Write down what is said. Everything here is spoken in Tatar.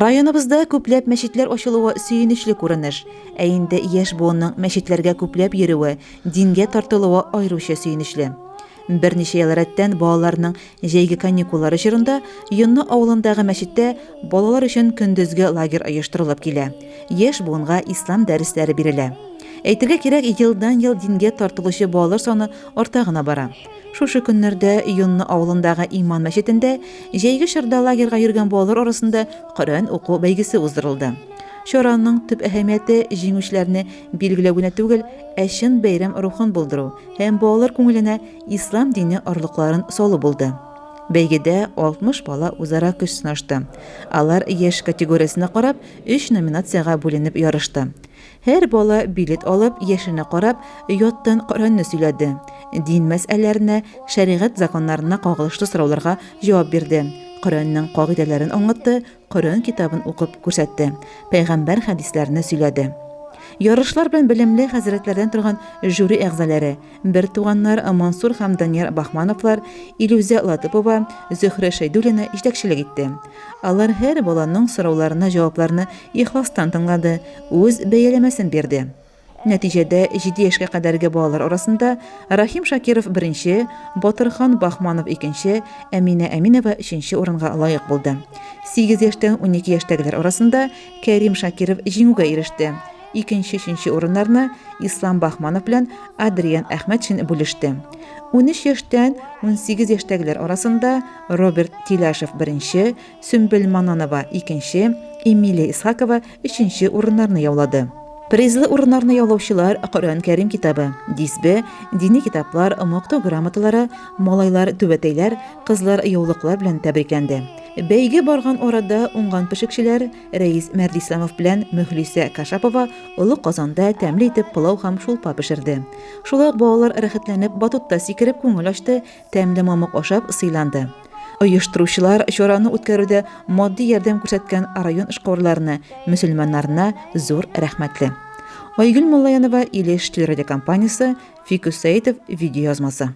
Районыбызда күпләп мәчетләр ачылуы сөенечле күренеш. Ә инде яшь буынның мәчетләргә күпләп йөрүе, дингә тартылуы аеруча сөенечле. Берничә ел рәттән балаларның җәйге каникуллары чорында Йонны авылындагы мәчеттә балалар өчен көндезге лагерь оештырылып килә. Яшь буынга ислам дәресләре бирелә. Әйтергә кирәк, елдан-ел дингә тартылучы балалар саны арта гына бара. Шушы көннәрдә Йонны авылындагы Иман мәчетендә җәйге чорда лагерьга йөргән балалар арасында Коръән уку бәйгесе уздырылды. Чараның төп әһәмияте җиңүчеләрне билгеләү генә түгел, ә чын бәйрәм рухын булдыру һәм балалар күңеленә ислам дине орлыкларын салу булды. Бәйгедә 60 бала үзара көч сынашты. Алар яшь категориясенә карап, өч номинациягә бүленеп ярышты. Һәр бала билет алып, яшенә карап, яттан Коръәнне сөйләде, дин мәсьәләләренә, шәригать законнарына кагылышлы сорауларга җавап бирде, Коръәннең кагыйдәләрен аңлатты, Коръән китабын укып күрсәтте, пәйгамбәр хәдисләрне сөйләде. Ярышлар белән белемле хәзрәтләрдән торган жюри әгъзаләре, Бертуганнар Мансур һәм Данияр Баһмановлар, Илүзә Латыпова, Зөһрә Шәйдуллина җитәкчелек итте. Алар һәр баланың сорауларына җавапларны ихластан тыңлады, үз бәяләмәсен бирде. Нәтиҗәдә, җиде яшькә кадәрге балалар арасында Рахим Шакиров беренче, Батырхан Баһманов икенче, Әминә Әминова өченче урынга лаек булды. Сигез яшьтән 12 яшьтәгеләр арасында Кәрим Шакиров җиңүгә иреште. Икенче-өченче урыннарны Ислам Баһманов белән Адриан Әхмәтшин бүлеште. 13 яшьтән 18 яшьтәгеләр арасында Роберт Тиляшев беренче, Сөмбел Мананова икенче, Эмилия Исхакова өченче урыннарны яулады. Призлы урыннарны яулаучылар Коръән Кәрим китабы, дисбе, дини китаплар, мактау грамоталары, малайлар түбәтәйләр, кызлар яулыклар белән тәбрикләнде. Бәйге барган арада уңган пешекчеләр, Рәис Мәрдисламов белән Мөхлисә Кашапова олы казанда тәмле итеп пылау һәм шулпа пешерде. Шулай ук балалар рәхәтләнеп батутта сикереп күңел ачты, тәмле мамык ашап сыйланды. Оештыручылар чараны үткәрүдә матди ярдәм күрсәткән район эшкуарларына, мөселманнарына зур рәхмәтле. Айгөл Муллаянова, Илеш телерадиокомпаниясе, Фикус Сәетов видеоязмасы.